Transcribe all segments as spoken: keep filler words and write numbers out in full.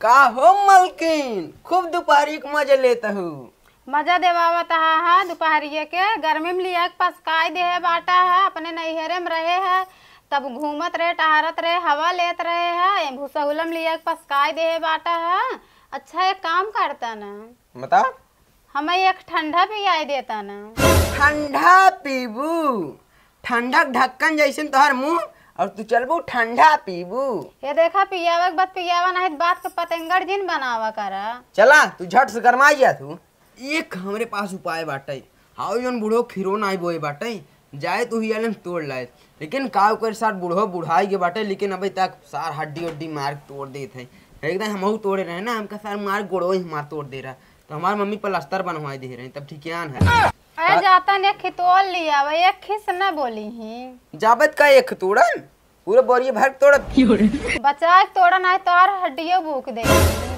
का हो मलकिन, खूब दुपहरी के मजा लेत हू? मजा देवावत हा, हा दुपहरिये के। गर्मी में लिया के पसकाई देहे बाटा है, अपने नैहरे में रहे है, तब घूमत रहे, टहरत रहे, हवा लेत रहे है, ये भूसहुलम लिया के पसकाई देहे बाटा है। अच्छा, एक काम करता ना, बताओ। हमें एक ठंडा पियाई देता ना। ठंडा पीबू? ठंडा के ढक्कन जैसन तोहर मुंह, और तू चलबू ठंडा पीबू। ये देखा, पियावे के बाद पियावा, नहीं तो बात के पतंगड़ जिन बनावा करा। चला, तू झट से गरमाई जा तू। एक हमरे पास उपाय बाटे। हाउ जौन बूढ़ो खीरो नाई बोए बाटे, जाए तू ही आलन तोड़ लाए। लेकिन का ओकर सार बूढ़ो बुढ़ाई के बाटे, लेकिन अबे तक सार हड्डी उड्डी मार के तोड़ देत है। एकदम हमहू तोड़े रहे ना, हमका सार मार गोड़ो ही मार तोड़ दे रहा। तो हमार मम्मी प्लास्टर बनवाई दे रही, तब ठिकान है। अरे का? जाता ने खितोल लिया, एक खिस न बोली ही। जाबत का एक खितोड़न? पूरा बोरिया भर के तोड़ब। बचा के तोड़ा, नाहीं तोहार हड्डियों भूक दे।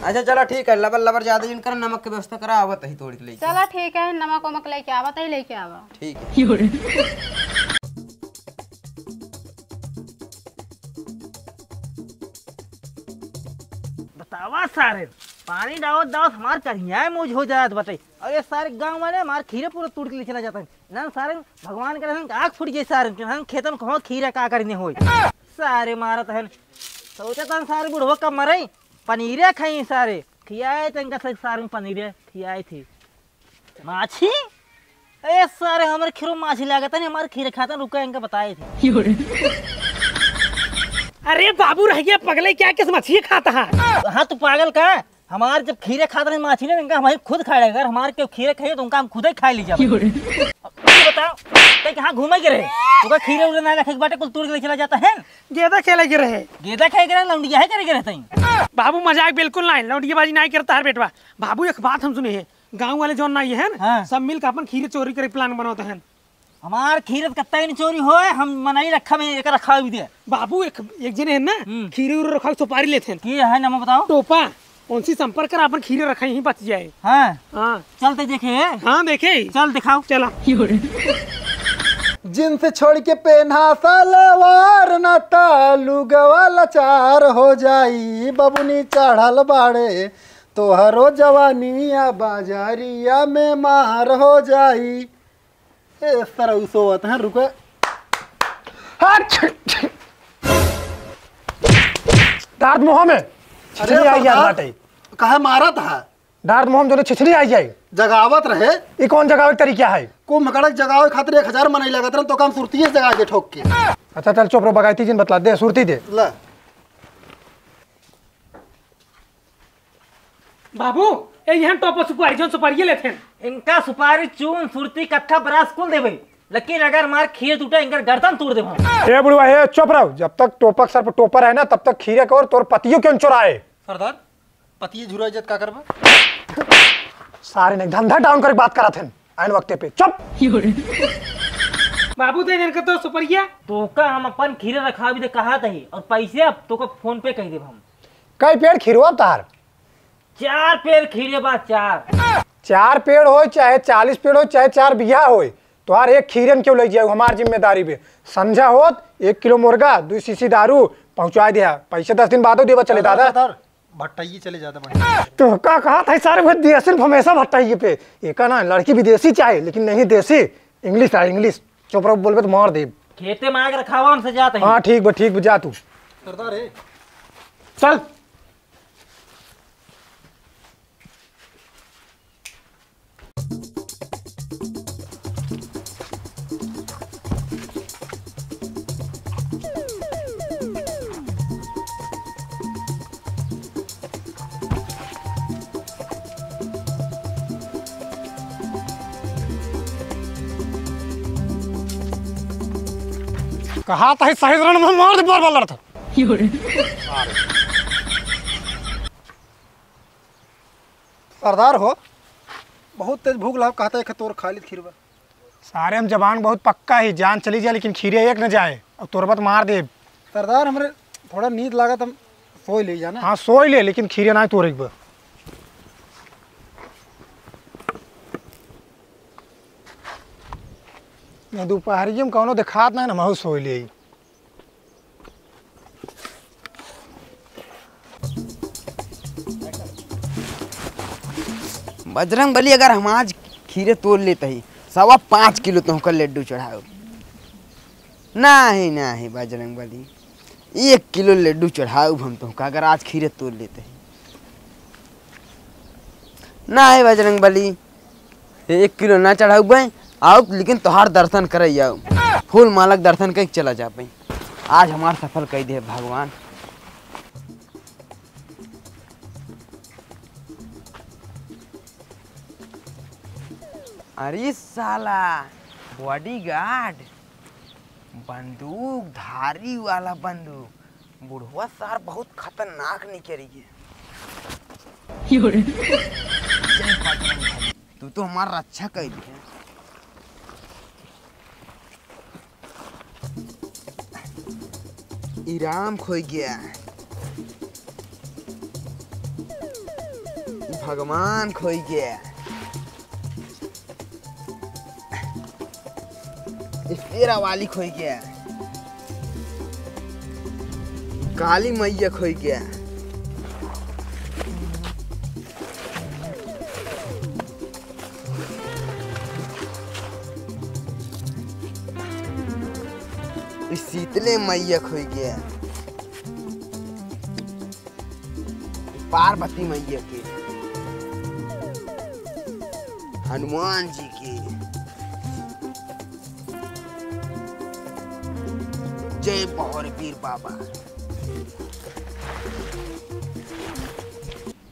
अच्छा चला ठीक है, लबर लबर ज्यादा जिन कर, नमक के व्यवस्था करा, आवत ही तोड़ के लेके। चला ठीक है, नमक वमक लेके आवत ही, लेके आवा। ठीक है। बतावा सारे, पानी डावत डावत हमार करिया मुझ हो जात बटे। अरे सारे गाँव वाले हमार खीरे पूरा तोड़ के ले चला जाता है। ना सारे भगवान के रहन आँख फूट गई सारे के, ना खेतन कहो खीरा का करने होई। सारे मारत हन। सोचत हन सारे बुढ़वा कब मरई, पनीरे खाई सारे। खियाए थे इनका सारे पनीरे खियाए थे। माछी? ए सारे हमरे खीरो माछी लागत है, हमारे खीरे खाता रुका इनका बताए थे। अरे बाबू रह गया पगले, क्या किस मछली खाता है? हाँ तू पागल का? हमार जब खीरे खात रहे माछी ने, इनका हम खुद खाए, अगर हमार केहू खीरे खाइए तो उनका हम खुद ही खा ली जाए। क्यों रे? अब तू बताओ, ते कहाँ घूमे के रहे? तू का खीरे उरे ना रखे के बाटे, कुल तोड़ के ले चला जाता है। गेदा खेले के रहे। गेदा खेले के रहे, लौंडिया है करे के रहते हैं। बाबू मजाक बिल्कुल ना है, लौंडियाबाजी ना करता है बेटवा। बाबू एक बात हम सुने हैं, गाँव वाले जौन ना ये है ना, हाँ। सब मिल के अपन खीरे चोरी करे प्लान बनाते हैं। हमार खीरत कत्ता ही नहीं चोरी होए, हम मनई रखा में एक रखा भी दे। बाबू, एक, एक जने है ना, हम्म। खीरे उरे रखा के सुपारी लेते हैं। के है नाम बताओ? टोपा, उनसे संपर्क कर, अपन खीरे रखा यहीं बच जाए। हाँ। हाँ। चलते देखे। हाँ, देखे ही। चल दिखाओ। चला। जिन्स छोड़ के पेन्हा सलवार, ना त लुगवा लाचार हो जाई। बबुनी चढ़ल बाड़े तोहरो जवानिया, बाजारिया में मार हो जाई। ए, सरऊ सोवत हैं, रुको। हट! डार्थ मोहम है। अरे छिछली आई यार सरदार, बाटे। काहे मारत है? डार्थ मोहम जो ने छिछली आई जाए। जगावत रहे। ई कौन जगावे के तरीका है? कुंभकर्ण के जगावे खातिर एक हजार मनई लगत रहन, तो काम सुरतिये से जगा दे ठोक के। अच्छा चल चुप रहो, बगायती जिन बतला दे, सुरती दे। ला। बाबू, ए यहाँ टॉप सुपारी, जौन सुपारी लेते हैं। इनका सुपारी चून, सुरती, कत्था, ब्रास कुल देबे, लेकिन अगर मार खीर टूटे, इनकर गर्दन तोड़ देबे हम। ए बुढ़वा, ए चुप रहो। जब तक टोपक सर पर टोपर है ना, तब तक खीरे के और तोर पतियों क्यों चुराए? सरदार, पतिये झुरा इज्जत का करबा? सारे ने धंधा डाउन करके बात करत हैं आइन वक्ते पे। चुप। बाबू दे इनका तो सुपरिया। तोका हम अपन खीरे रखा भी दे कहा तही, और पैसे अब तोका फोन पे कह देब हम। कई पेड़ खीरवा तार? चार पेड़ खीरे बा, चार। चार पेड़ होय, चाहे चालीस पेड़ होय, चाहे चार बीघा होय, तोहार एक खीरन क्यों ले जाऊ, हमार जिम्मेदारी बे। संझा होत एक किलो मुर्गा, दू शीशी दारू पहुँचा दिया। पैसे दस दिन बाद देबा चले सरदार, दादा। सरदार, भट्टाइये चले ज्यादा बढ़िया। तो का कहा था सारे वो देसी हमेशा भट्टाइये पे। एका ना लड़की विदेशी चाहे, लेकिन नहीं देसी, इंग्लिश आ, इंग्लिश। चुप रहो, बोलबे तो मार देब। खेते में आग रखावा, हमसे जात है। हाँ, ठीक बा, ठीक बा, जा तू। सरदार है। चल। कहा था सही रण में मार दे, बार बार लड़ता। सरदार हो, बहुत तेज भूख लाग, कहता है, "एक तोर खा ली खीरवा।" सारे हम जबान बहुत पक्का ही, जान चली जाए लेकिन खीरे एक न जाए, और तोरबत मार देब। सरदार, हमरे थोड़ा नींद लागत, हम सोई ले जाना। हाँ, सोई ले, लेकिन खीरे ना तोरे एक बार। ना दोपहरिये में कौनो देखात ना, हम सोई ले। बजरंग बली, अगर हम आज खीरे तोड़ लेत ही, सवा पाँच किलो तोहका लड्डू चढ़ाउब। नाही, नाही बजरंग बली, एक किलो लड्डू चढ़ाउब हम तोहका, अगर आज खीरे तोड़ लेत ही। नाही बजरंग बली, एक किलो ना चढ़ाउब, आउब लेकिन तोहार दर्शन करे आउब, फूल माला के दर्शन कइके चला जाबे। आज हमार सफल कइ दे भगवान। अरे साला, बॉडीगार्ड, बंदूक धारी वाला बंदूक, बुढ़वा सार बहुत खतरनाक निकरी है। तू तो हमार रक्षा कर दिया। ई राम खोई गया, ई भगवान खोई गया, ई शेरा वाली खोई गया, काली मैया खोई गया। ई शीतले मैया खोई गया, पार्वती मैया के, हनुमान जी के, जय बहरवीर बाबा।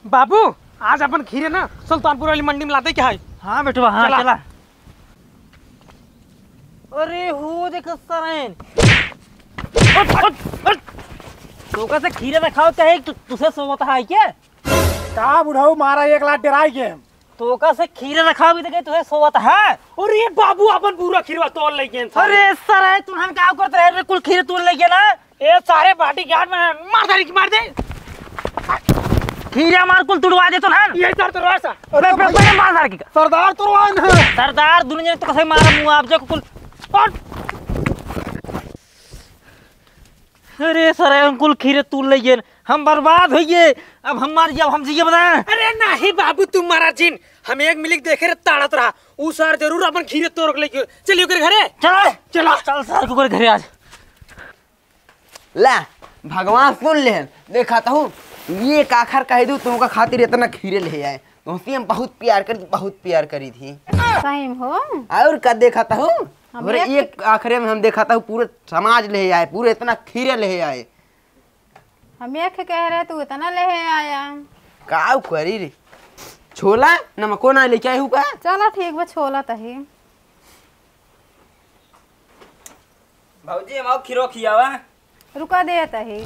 बाबू, आज अपन खीरे ना सुल्तानपुर वाली मंडी में लादे के है। हाँ बेटवा, हाँ, चला। चला। अरे हो देख सरैन। हट, हट, हट। तोका से खीरे रखाओ चाहे तू, तुसे सोवत है क्या? का बुढ़ऊ मारा एक लात डराई के हम। तोका से खीरे रखाओ भी देखे तुसे सोवत है। अरे बाबू अपन पूरा खीरवा तोड़ ले गए। अरे सरैन, तुहन का करत रहे रे, कुल खीरे तोड़ ले गए ना। ए सारे बॉडीगार्ड में मार धारी की मार दे। खीरा मार कुल तुड़वा दे तो ना। ये सर तो रोसा। अरे बे, बे, भाई। बे, मार धार की का। सरदार तुड़वा ना। सरदार दुनिया तो कसे मारा मुआवजा को कुल। हट। अरे सारे हम कुल खीरे तोड़ ले गए, हम बर्बाद हो गए। अब हम मार गया, हम जिए बता। अरे नाही बाबू, तू मारा जिन, हम एक मिलिक देखे रे ताड़त रहा। उ सार जरूर अपन खीरे तोड़ के ले गए। चलिए ओकर घरे। चल, चला। चल सार को ओकर घरे आज। ला, भगवान सुन लेहन। देखा तहु, ये काखर कह दू, तुमका खातिर इतना खीरे ले आए। तुमसे हम बहुत प्यार करी, बहुत प्यार करी थी। सही में हो? और का देखा तहु? हम अरे एक एक आखरे में हम देखा तहु, पूरे समाज ले आए, पूरे इतना खीरे ले आए। हम एक कह रहे, तू इतना ले आया। का करी रे? छोला, नमको ना लेके आई हूँ का? चला ठीक बा, छोला तही। भौजी, हम आओ खीरो खियावा। रुका देत ही।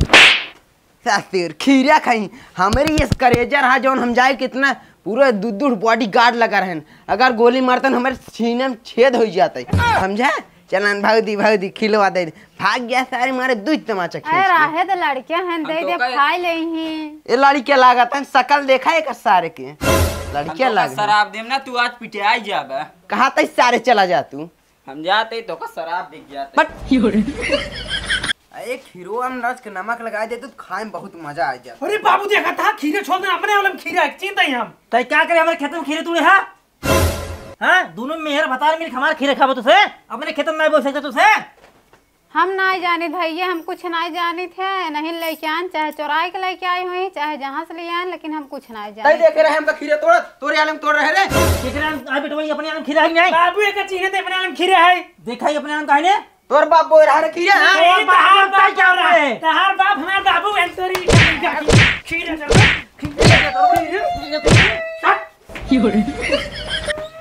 सासुर, खीरा खाई। हमरी ये करेजा रहा जौन हम जाए कितना पूरा दू दू बॉडीगार्ड लगा रहन। अगर गोली मारतन हमरे सीने में छेद हो जाते। समझा? चलन भौजी, भौजी खिलवा दे। भाग गया सारे मारे दू तमाचा अरे खींच के। राहे दे लड़कियां हैं, हम दे तो दे कहे खाई ले ही। ये लड़कियां लागत हैं, शकल देखा है का सारे के? हम लड़कियां तो लाग शराब देम ना, तू आज पिटियाई जाबे। कहाँ तक सारे चला जा तू? हम जाते तो का शराब बिक जाते। बट अरे खीरो हम रच के नमक लगा दे तो खाए में बहुत मजा आ जाता। अरे बाबू देखा था खीरे छोड़ दे, अपने वाले में खीरा है, चिंता ही हम। तै क्या करे हमारे खेत में खीरे तूड़े हा? हाँ, दोनों मेहर भतार मिल के हमारे खीरे खाबो तुसे? अपने खेत में नहीं बोल सकते तुसे? हम नहीं जानित भैया, हम कुछ नहीं जानित है, नहीं लेके आन, चाहे चोराई के लेके आई हुई, चाहे जहाँ से ले आन, लेकिन हम कुछ नहीं तै जानित। देखे रहे हमका खीरे तोड़त, तोरे आलम तोड़ रहे रे। केकरे आलम, आ बेटवा, ये अपने आलम खीरा है कि नहीं? बाबू एक चीज है, अपने आलम खीरा है। देखा ही अपने आलम काहे ने? तोर बाप बोल रहा रे खीरा, हाँ? ए, तोर बाप तोर बाप क्या क्या रहा है? तोहार बाप हमार बाबू है, तोरी खीरा, खीरा, खीरा।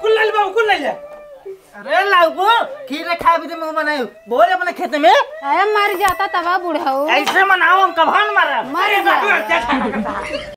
कुल ले ले बाबू, कुल ले ले। अरे लाउबो, खीरे खाए भी तो मुंह बनायो। बोल अपने खेत में। अरे मर जाता तबा बुढ़ऊ। ऐसे मनाओ, हम कभान मारा। मर अरे जा। बाबू, क्या